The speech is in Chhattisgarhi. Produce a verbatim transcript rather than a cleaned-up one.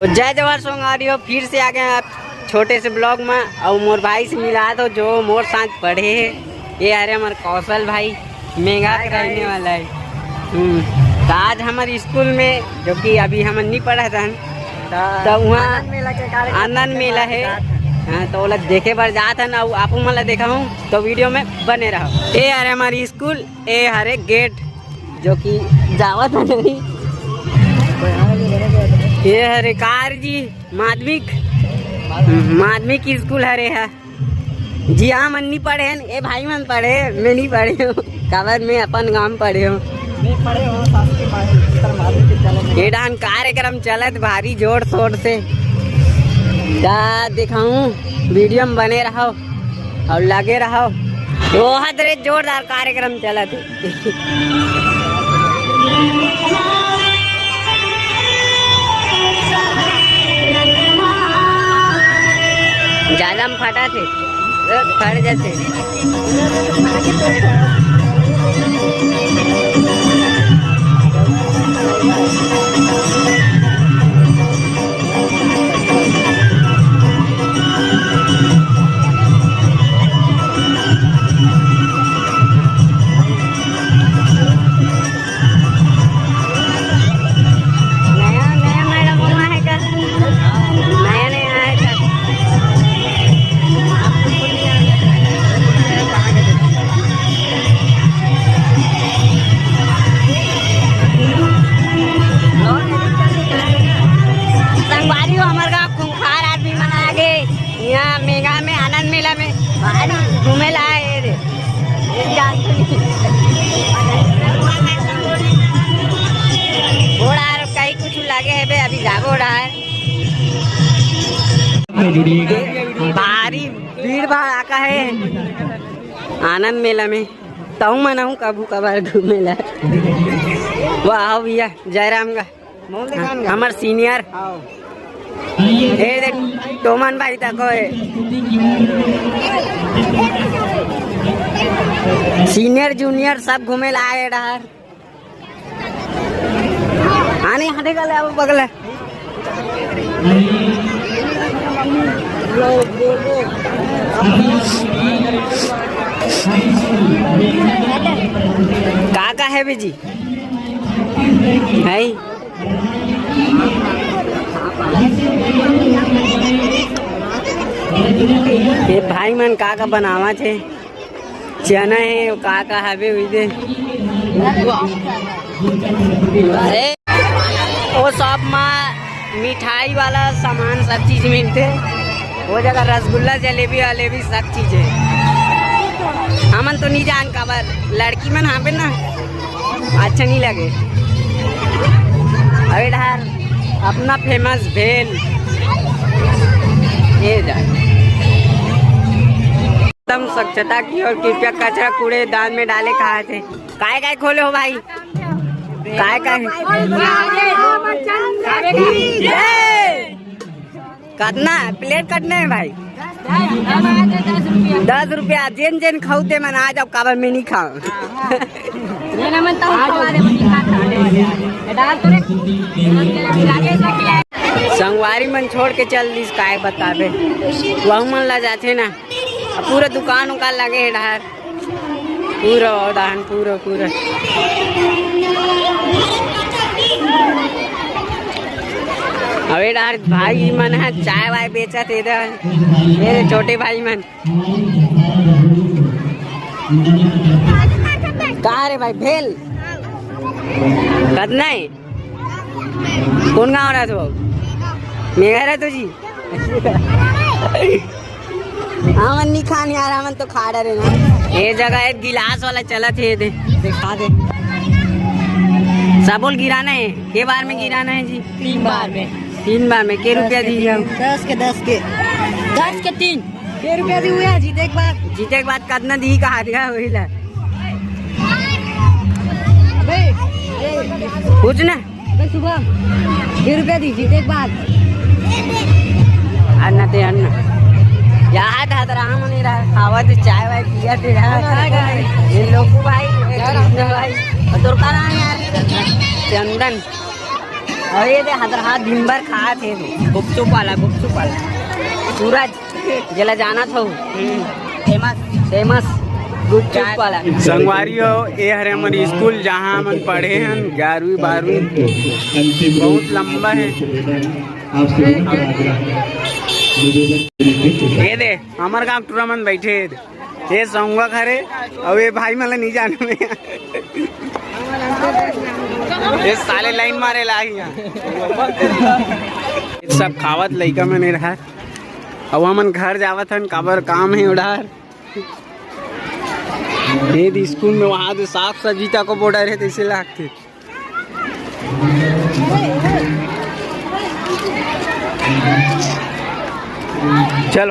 तो जय जवान संगवारी हो, फिर से आ गए आप छोटे से ब्लॉग में। और मोर भाई से मिला दो जो मोर साथ पढ़े है। ये हरे हमारे कौशल भाई, मेघा के रहने वाला है। हम्म, तो आज हमारे स्कूल में, जो कि अभी हम नहीं पढ़त हन, तो वहाँ आनंद मेला के कार्यक्रम आनंद देखे मेला बर है। जात हन। हाँ, तो ओला देखे बर जात हन, और आप मन ला देखा हूँ, तो वीडियो में बने रहो। ये हरे हमारी स्कूल, ये हरे गेट, जो कि जावत है नहीं। ये हरे कार जी, माध्यमिक, माध्यमिक स्कूल हरे है। जी हाँ, मन नहीं पढ़े हैं, ए भाई मन पढ़े, मैं नहीं पढ़े हूँ। काबर मैं अपन गांव पढ़े हूँ। मैं पढ़े हूँ शासकीय माध्यमिक उच्चतर माध्यमिक विद्यालय में। ये डान कार्यक्रम चलत भारी जोर शोर से। दा दिखाऊं, वीडियो में बने रहो और लगे रहो। बहुत रे जोरदार कार्यक्रम चलत है। जालम फटा थे, फट जाते। नया नया मैडम हुआ है का? नया नया आया का? संगवारी हो, हमर गाँव खूंखार आदमी मन आ गे। यहाँ मेघा में आनंद मेला में घूमे ला आए रे। ये जान तो नहीं। ओड़ा कहीं कुछ लागे है बे, अभी जाबो रहा है। भारी भीड़ भाड़ आका है आनंद मेला में। तहु मन आहू कभू कभार घूमे ला। वाह भैया, जयराम का। हमर सीनियर। ए देख, टोमन भाई तको है। सीनियर जूनियर सब घूमे ला आए डहर। आने हटे गले अब बगले। का का है बीजी? है? ये भाई मन का का बनावत हे? चना हे, का का हवे उइदे? अरे, ओ शॉप मा मिठाई वाला सामान सब चीज मिलथे। वो जगह रसगुल्ला, जलेबी, वलेबी सब चीज है। हमन तो नहीं जान काबर, लड़की मन हावे ना, अच्छा नहीं लगे। अबे डहर अपना फेमस भेल, ये जा। एकदम स्वच्छता की और कृपया कचरा कूड़ेदान में डाले कहा थे। काय काय खोले हो भाई? काय काय? कतना प्लेट कटना है भाई? दस रुपया। जेन जेन खाऊ ते मन आ जाओ, काबर मैं नहीं खाऊं। संगवारी मन छोड़ के चल दिस, काय बताबे, वहू मन ला जाथे ना। अब पूरा दुकान उकान लगे हे डहर, पूरा उदाहरण, पूरा, पूरा। अबे डहर भाई मन ह चाय वाय बेचत हे इधर, मेरे छोटे भाई मन। का रे भाई, भेल कतना है? कौन गाँव रहा तू? मेघा रहा तू जी? हमन नहीं खान यार, हमन तो खा रहे ना। ये जगह है गिलास वाला चलत है, दे। दिखा दे। सबोल गिराना है, के बार में गिराना है जी? तीन बार में। तीन बार में के रुपया दी जाओ? दस के, दस के। दस के तीन। के रुपया दी हुआ जीते के बाद? जीते के बाद कितना दी कहा दिया वही ला। बे, कुछ ना। अबे सुबह, के रुपया दी जीते के बाद? अन्ना ते अन्ना। याद हाथ रहा मनी रहा, खावा ते चाय वाय पिया ते रहा। हाँ, हाँ, हाँ। ये लोग भाई, ये कृष्ण भाई। और तोर का नाम यार? चंदन। अरे दे, हदरहा दिन भर खात हे तू। गुपचुप वाला, गुपचुप वाला। सूरज, जेला जानत हो, फेमस, फेमस गुपचुप वाला। संगवारी हो, ए हरे हमर स्कूल, जहाँ हमन पढ़े हन ग्यारहवीं बारहवीं। बहुत लंबा है। ये दे, हमर गांव टूरा मन बैठे हे। ये संगवा हरे, अउ ये भाई मन ला नहीं जाने में। ये साले लाइन मारे ला ही यहाँ। सब खावत लइका मन रहा। अब हमन घर जावत हन, काबर काम हे उधार। ये स्कूल में वहाँ दे साग सब्जी तक को बॉर्डर है, तैसे लागथे। चल।